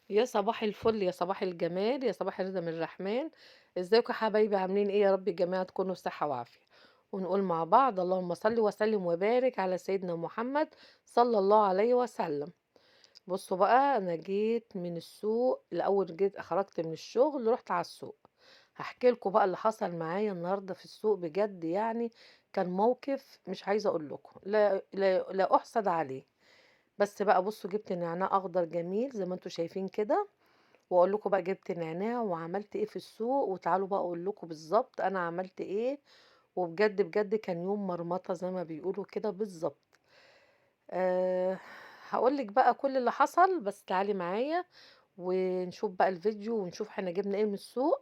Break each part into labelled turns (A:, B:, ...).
A: يا صباح الفل، يا صباح الجمال، يا صباح الرضا من الرحمن. ازيكم يا حبايبي عاملين ايه؟ يا رب الجميع تكونوا بصحة وعافية. ونقول مع بعض اللهم صل وسلم وبارك على سيدنا محمد صلى الله عليه وسلم. بصوا بقى، انا جيت من السوق الاول، جيت خرجت من الشغل رحت على السوق. هحكي لكم بقى اللي حصل معايا النهارده في السوق، بجد كان موقف مش عايزه اقول لكم، لا لا لا احسد عليه. بس بقى بصوا، جبت نعناع اخضر جميل زي ما انتم شايفين كده، واقول لكم بقى جبت نعناع وعملت ايه في السوق، وتعالوا بقى اقول لكم بالظبط انا عملت ايه. وبجد بجد كان يوم مرمطه زي ما بيقولوا كده بالظبط. هقول لك بقى كل اللي حصل، بس تعالي معايا ونشوف بقى الفيديو، ونشوف احنا جبنا ايه من السوق،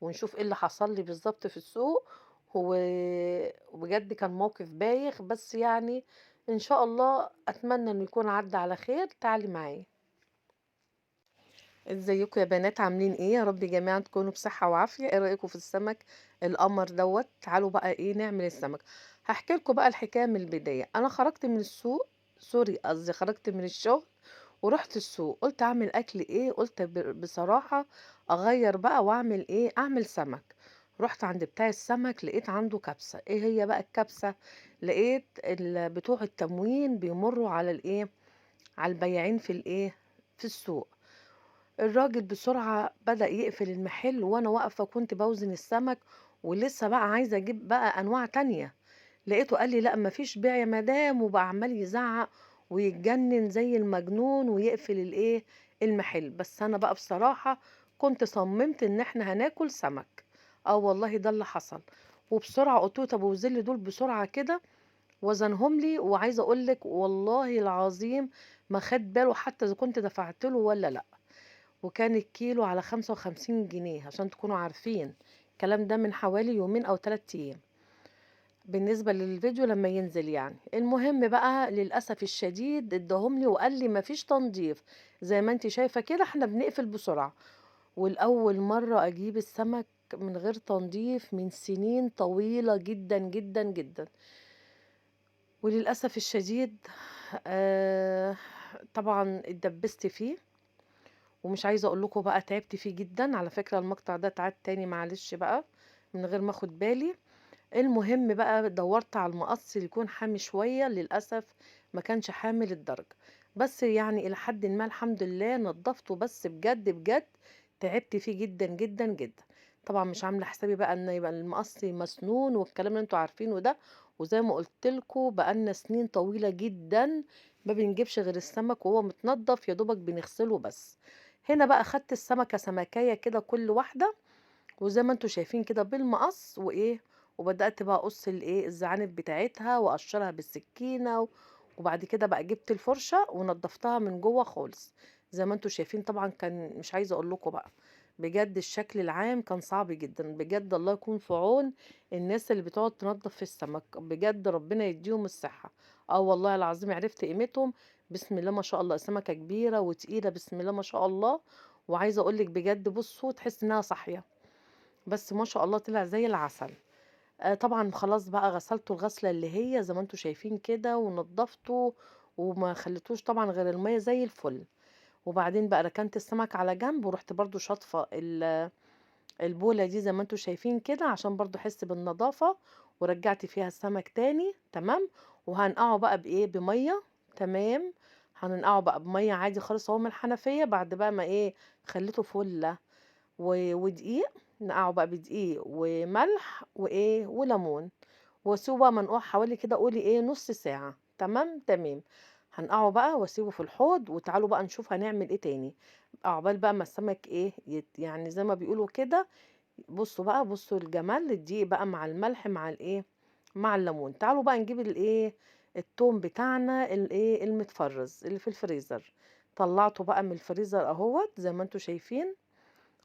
A: ونشوف ايه اللي حصل لي بالظبط في السوق. وبجد كان موقف بايخ، بس ان شاء الله اتمنى انه يكون عدى على خير. تعالي معايا. ازيكم يا بنات، عاملين ايه؟ يا رب جميعا تكونوا بصحة وعافية. ايه رأيكم في السمك القمر دوت؟ تعالوا بقى ايه نعمل السمك. هحكي لكم بقى الحكاية من البداية. انا خرجت من السوق، سوري قصدي خرجت من الشغل ورحت السوق، قلت اعمل اكل ايه؟ قلت بصراحة اغير بقى واعمل ايه؟ اعمل سمك. رحت عند بتاع السمك لقيت عنده كبسة. ايه هي بقى الكبسة؟ لقيت بتوع التموين بيمروا على الايه، على البياعين في الايه، في السوق. الراجل بسرعة بدأ يقفل المحل، وانا واقفة كنت بوزن السمك ولسه بقى عايزة اجيب بقى انواع تانية. لقيته قال لي لا مفيش بيع يا مدام، وبقى عمال يزعق ويتجنن زي المجنون ويقفل الايه المحل. بس انا بقى بصراحة كنت صممت ان احنا هناكل سمك. والله ده اللي حصل. وبسرعة قلت له طب وزن لي دول بسرعة كده، وزنهم لي. وعايزة اقول لك والله العظيم ما خد باله حتى اذا كنت دفعت له ولا لا. وكان الكيلو على 55 جنيه عشان تكونوا عارفين. الكلام ده من حوالي يومين او 3 ايام بالنسبة للفيديو لما ينزل. المهم بقى للأسف الشديد اداهم لي وقال لي مفيش تنظيف، زي ما انت شايفة كده احنا بنقفل بسرعة. والأول مرة أجيب السمك من غير تنظيف من سنين طويلة جدا جدا جدا. وللأسف الشديد طبعا اتدبست فيه، ومش عايزة أقول لكم بقى تعبت فيه جدا. على فكرة المقطع ده اتعاد تاني معلش بقى من غير ما أخد بالي. المهم بقى دورت على المقص اللي يكون حامي شوية، للأسف ما كانش حامي للدرجة، بس إلى حد ما الحمد لله نظفته. بس بجد بجد تعبت فيه جدا جدا جدا. طبعا مش عاملة حسابي بقى إن يبقى المقص مسنون والكلام اللي انتوا عارفينه ده. وزي ما قلت لكم بقالنا سنين طويلة جدا ما بنجيبش غير السمك وهو متنضف، يا دوبك بنغسله بس. هنا بقى خدت السمكة سمكية كده كل واحدة، وزي ما انتوا شايفين كده بالمقص وإيه، وبدأت بقى أقص الإيه الزعانف بتاعتها وأقشرها بالسكينة. وبعد كده بقى جبت الفرشة ونضفتها من جوه خالص زي ما انتوا شايفين. طبعا كان مش عايزة أقول لكم بقى بجد الشكل العام كان صعب جدا بجد. الله يكون في عون الناس اللي بتقعد تنظف في السمك، بجد ربنا يديهم الصحة. والله العظيم عرفت قيمتهم. بسم الله ما شاء الله، سمكة كبيرة وتقيلة بسم الله ما شاء الله. وعايزة أقول لك بجد بصوا تحس إنها صاحية، بس ما شاء الله طلع زي العسل. طبعا خلاص بقى غسلته الغسلة اللي هي زي ما انتوا شايفين كده، ونضفته وما خليتوش طبعا غير المية زي الفل. وبعدين بقى ركنت السمك على جنب، ورحت برضو شاطفة البولة دي زي ما انتوا شايفين كده عشان برضو احس بالنظافة، ورجعت فيها السمك تاني. تمام. وهنقعه بقى بايه؟ بمية. تمام. هننقعه بقى بمية عادي خالص اهو من الحنفية، بعد بقى ما ايه خليته فلة ودقيق. نقعه بقى بدقيق وملح وايه وليمون، واسيبه بقى منقوع حوالي كده قولي ايه نص ساعة. تمام تمام. هنقعه بقى واسيبه في الحوض، وتعالوا بقى نشوف هنعمل ايه تاني عقبال بقى ما السمك ايه يعني زي ما بيقولوا كده. بصوا بقى، بصوا الجمال، الدقيق بقى مع الملح مع الايه مع الليمون. تعالوا بقى نجيب الايه التوم بتاعنا الايه المتفرز اللي في الفريزر. طلعته بقى من الفريزر اهوت زي ما انتوا شايفين.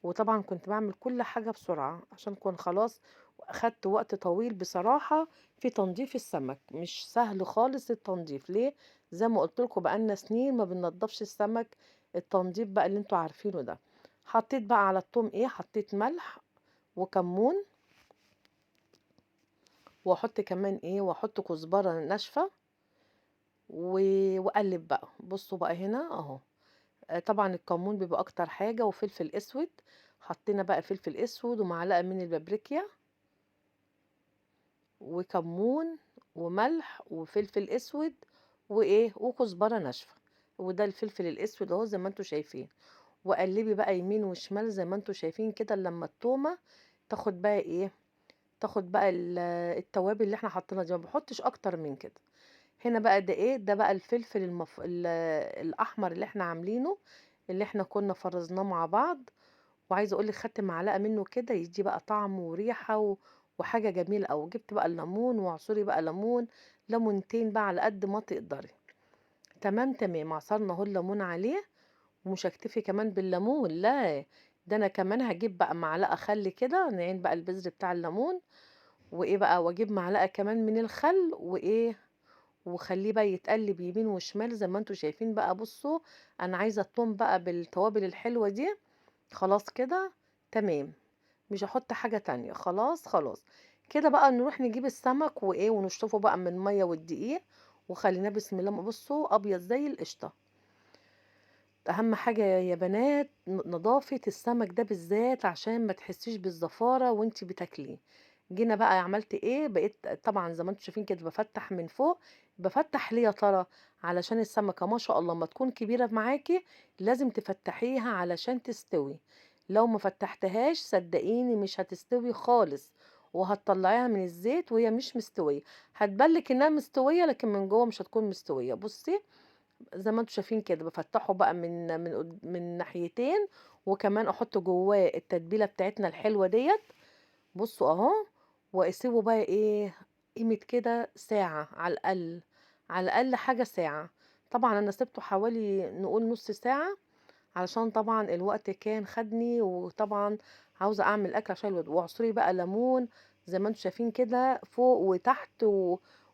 A: وطبعا كنت بعمل كل حاجة بسرعة عشان كنت خلاص اخدت وقت طويل بصراحة في تنظيف السمك. مش سهل خالص التنظيف، ليه؟ زي ما قلت لكم بقالنا سنين ما بننضفش السمك، التنظيف بقى اللي انتوا عارفينه ده. حطيت بقى على التوم ايه؟ حطيت ملح وكمون، واحط كمان ايه؟ واحط كزبرة ناشفة واقلب بقى. بصوا بقى هنا اهو، طبعًا الكمون بيبقى أكتر حاجة، وفلفل أسود، حطينا بقى فلفل أسود ومعلقة من البابريكا وكمون وملح وفلفل أسود وإيه، وكزبرة ناشفة، وده الفلفل الأسود أهو زي ما أنتم شايفين. وقلبي بقى يمين وشمال زي ما أنتم شايفين كده لما التومة تاخد بقى إيه، تاخد بقى التوابل اللي إحنا حاطينها دي، ما باحطش أكتر من كده. هنا بقى ده إيه، ده بقى الفلفل الأحمر اللي إحنا عاملينه، اللي إحنا كنا فرزناه مع بعض. وعايزة أقول لِك خدت معلقة منه كده يدّي بقى طعم وريحة وحاجة جميلة أوي. جبت بقى الليمون واعصري بقى ليمون، ليمونتين بقى على قد ما تقدري. تمام، تمام. عصرنا أهو الليمون عليه، ومش هاكتفي كمان بالليمون، لا، ده أنا كمان هاجيب بقى معلقة خل كده، نعين بقى البذر بتاع الليمون، وإيه بقى، وأجيب معلقة كمان من الخل وإيه، وخليه بقى يتقلب يمين وشمال زي ما انتم شايفين بقى. بصوا أنا عايزة التوم بقى بالتوابل الحلوة دي. خلاص كده تمام، مش هحط حاجة تانية، خلاص خلاص كده بقى. نروح نجيب السمك وإيه، ونشطفه بقى من المية والدقيق، وخليناه بسم الله. بصوا أبيض زي القشطة. أهم حاجة يا بنات نظافة السمك ده بالذات، عشان ما تحسيش بالزفارة وانتي بتاكليه. جينا بقى عملت ايه، بقيت طبعا زي ما انتم شايفين كده بفتح من فوق. بفتح ليه يا ترى؟ علشان السمكة ما شاء الله ما تكون كبيرة معاكي لازم تفتحيها علشان تستوي. لو ما فتحتهاش صدقيني مش هتستوي خالص، وهتطلعيها من الزيت وهي مش مستوية. هتبلك انها مستوية لكن من جوه مش هتكون مستوية. بصي زي ما انتم شايفين كده بفتحه بقى من ناحيتين، وكمان احط جواه التتبيله بتاعتنا الحلوه ديت. بصوا اهو، واسيبه بقى ايه قيمه كده ساعه على الاقل، على الاقل حاجه ساعه. طبعا انا سبته حوالي نقول نص ساعه، علشان طبعا الوقت كان خدني، وطبعا عاوزه اعمل اكل عشان الولاد. واعصري بقى ليمون زي ما انتم شايفين كده فوق وتحت،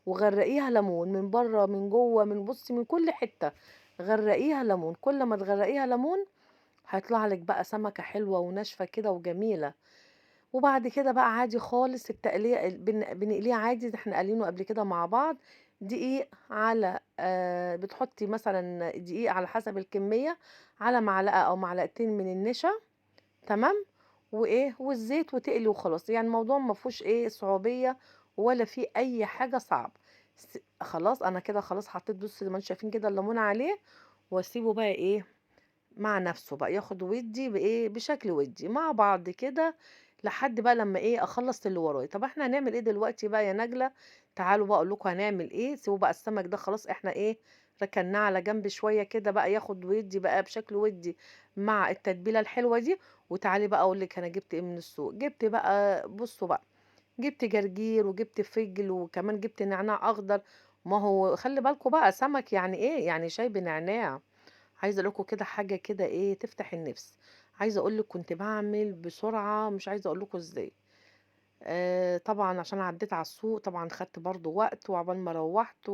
A: وغرقيها ليمون من بره من جوه من بصي من كل حته، غرقيها ليمون. كل ما تغرقيها ليمون هيطلع لك بقى سمكه حلوه وناشفه كده وجميله. وبعد كده بقى عادي خالص التقليه، بنقليه عادي، ده احنا قلينه قبل كده مع بعض. دقيق على، بتحطي مثلا دقيق على حسب الكميه، على معلقه او معلقتين من النشا، تمام، وايه والزيت، وتقلي وخلاص. الموضوع ما فيهوش ايه صعوبيه ولا فيه اي حاجه صعب. خلاص انا كده خلاص حطيت بصوا زي ما انتم شايفين كده الليمون عليه، واسيبه بقى ايه مع نفسه بقى ياخد ودي بايه بشكل ودي مع بعض كده لحد بقى لما ايه اخلص اللي ورايا. طب احنا هنعمل ايه دلوقتي بقى يا نجلة؟ تعالوا بقى اقول لكم هنعمل ايه. سيبوا بقى السمك ده خلاص احنا ايه ركناه على جنب شويه كده بقى ياخد ودي بقى بشكل ودي مع التتبيله الحلوه دي. وتعالي بقى اقول لك انا جبت ايه من السوق. جبت بقى بصوا بقى، جبت جرجير وجبت فجل وكمان جبت نعناع اخضر. ما هو خلي بالكم بقى سمك يعني ايه، يعني شاي بنعناع. عايزه اقول لكم كده حاجه كده ايه تفتح النفس. عايزه اقول لك كنت بعمل بسرعه مش عايزه اقول لكم ازاي. طبعا عشان عديت على السوق طبعا خدت برضو وقت، وعقبال ما روحت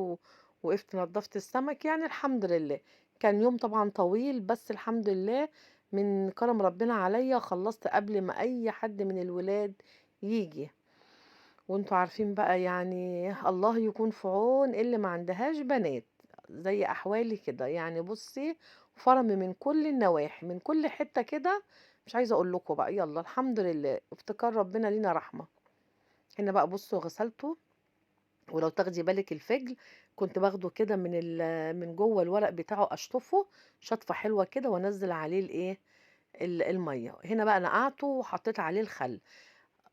A: وقفت نظفت السمك، الحمد لله كان يوم طبعا طويل، بس الحمد لله من كرم ربنا عليا خلصت قبل ما اي حد من الولاد يجي. وانتوا عارفين بقى الله يكون في عون اللي ما عندهاش بنات زي احوالي كده، بصي فرم من كل النواحي من كل حتة كده، مش عايزة اقول لكم بقى. يلا الحمد لله افتكار ربنا لينا رحمة. هنا بقى بصوا غسلته، ولو تاخدي بالك الفجل كنت باخده كده من جوه الورق بتاعه اشطفه شطفة حلوة كده وانزل عليه الايه المية. هنا بقى نقعته وحطيت عليه الخل.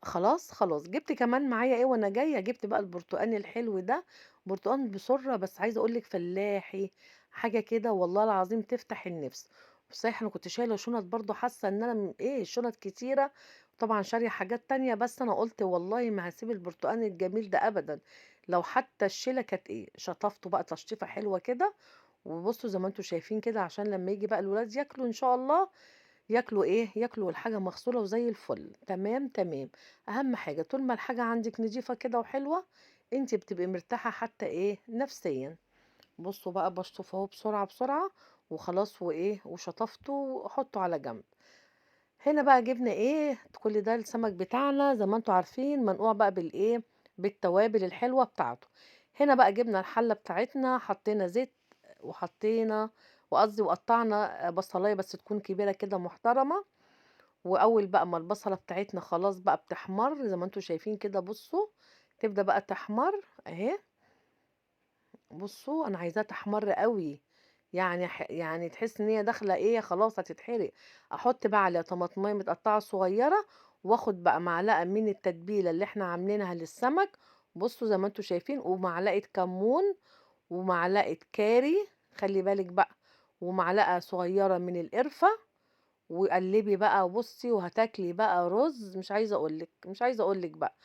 A: خلاص خلاص. جبت كمان معايا ايه وانا جايه، جبت بقى البرتقان الحلو ده، برتقان بسره بس عايزه اقول لك فلاحي حاجه كده والله العظيم تفتح النفس. صحيح انا كنت شايله شنط برضو، حاسه ان انا ايه شنط كتيره، طبعا شاريه حاجات تانية، بس انا قلت والله ما هسيب البرتقان الجميل ده ابدا، لو حتى الشيله كانت ايه. شطفته بقى تشطيفه حلوه كده، وبصوا زي ما انتم شايفين كده، عشان لما يجي بقى الولاد ياكلوا ان شاء الله ياكلوا ايه، ياكلوا الحاجه مغسوله وزي الفل. تمام تمام. اهم حاجه طول ما الحاجه عندك نظيفه كده وحلوه انت بتبقي مرتاحه حتى ايه نفسيا. بصوا بقى بشطفه اهو بسرعه بسرعه وخلاص، وايه وشطفته وحطه على جنب. هنا بقى جبنا ايه كل ده السمك بتاعنا زي ما انتم عارفين منقوع بقى بالايه بالتوابل الحلوه بتاعته. هنا بقى جبنا الحله بتاعتنا، حطينا زيت وحطينا وقصدي وقطّعنا بصلاية بس تكون كبيرة كده محترمة. وأول بقى ما البصلة بتاعتنا خلاص بقى بتحمَر زي ما أنتم شايفين كده بُصّوا، تبدأ بقى تحمَر أهي. بُصّوا أنا عايزاها تحمَر أوي، يعني تحس إن هي داخلة إيه، خلاص هتتحرق. أحط بقى عليها طماطماية متقطعة صغيرة، وآخد بقى معلقة من التتبيلة اللي إحنا عاملينها للسمك، بُصّوا زي ما أنتم شايفين، ومعلقة كمون، ومعلقة كاري، خلّي بالِك بقى، ومعلقة صغيرة من القرفة، وقلّبي بقى وبُصّي وهتاكلي بقى رز مش عايزة أقول لِك، مش عايزة أقول لِك بقى،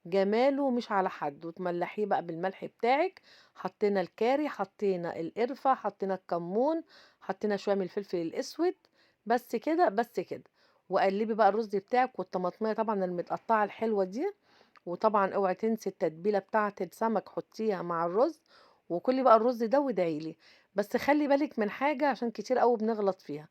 A: جماله مش على حد. وتملحيه بقى بالملح بتاعِك. حطينا الكاري، حطينا القرفة، حطينا الكمون، حطينا شوية من الفلفل الأسود، بس كده، بس كده. وقلّبي بقى الرز بتاعِك والطماطمية طبعًا المتقطعة الحلوة دي، وطبعًا اوعي تنسي التتبيلة بتاعة السمك حطيها مع الرز، وكلي بقى الرز ده وادعي لي. بس خلّي بالِك من حاجة عشان كتير أوي بنغلط فيها،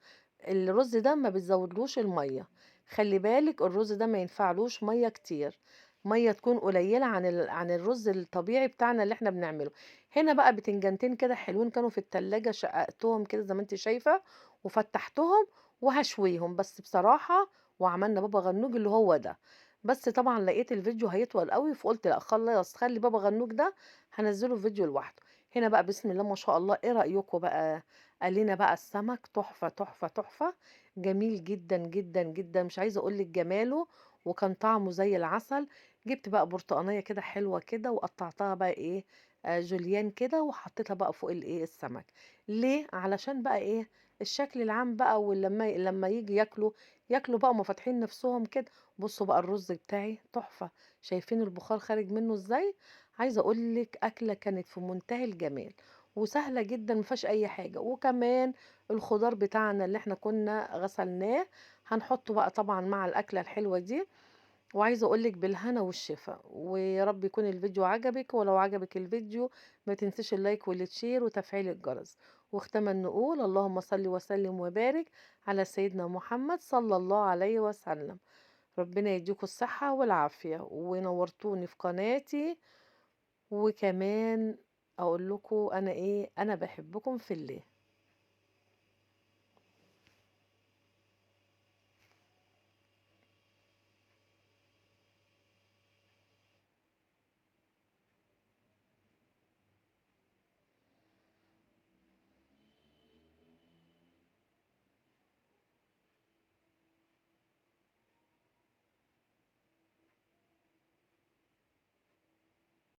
A: الرز ده ما بتزودلوش المَيّة، خلّي بالِك الرز ده ما ينفعلوش مَيّة كتير، مَيّة تكون قليلة عن الرز الطبيعي بتاعنا اللي إحنا بنعمله. هنا بقى بتنجانتين كده حلوين كانوا في التلاجة، شققتهم كده زي ما أنتِ شايفة، وفتحتهم وهاشويهم، بس بصراحة وعملنا بابا غنوج اللي هو ده. بس طبعًا لقيت الفيديو هيطول أوي، فقُلت لأ خلاص خلّي بابا غنوج ده هانزّله في فيديو لوحده. هنا بقى بسم الله ما شاء الله، إيه رأيكم بقى؟ قلينا بقى السمك تحفة، تحفة، تحفة، جميل جدًا، جدًا، جدًا، مش عايزة أقول لِك جماله، وكان طعمه زي العسل. جِبت بقى برتقانية كده حلوة كده وقطعتها بقى إيه، جوليان كده، وحطيتها بقى فوق الإيه، السمك. ليه؟ علشان بقى إيه، الشكل العام بقى، ولمّا ييجي ياكلوا، ياكلوا بقى وهُم فاتحين نفسهم كده. بُصّوا بقى الرز بتاعي تحفة، شايفين البخار خارج منه إزاي؟ عايزة أقول لِك أكلة كانت في منتهى الجمال، وسهلة جدًا ما فيهاش أي حاجة. وكمان الخضار بتاعنا اللي إحنا كنا غسلناه هنحطه بقى طبعًا مع الأكلة الحلوة دي. وعايزة أقول لِك بالهنا والشفا، ويا رب يكون الفيديو عجبِك، ولو عجبِك الفيديو ما تنسيش ال like وال share وتفعيل الجرس. وختاما نقول اللهم صل وسلم وبارك على سيدنا محمد صلى الله عليه وسلم. ربنا يديكم الصحة والعافية، ونورتوني في قناتي. وكمان أقول لكم أنا إيه، أنا بحبكم في الله.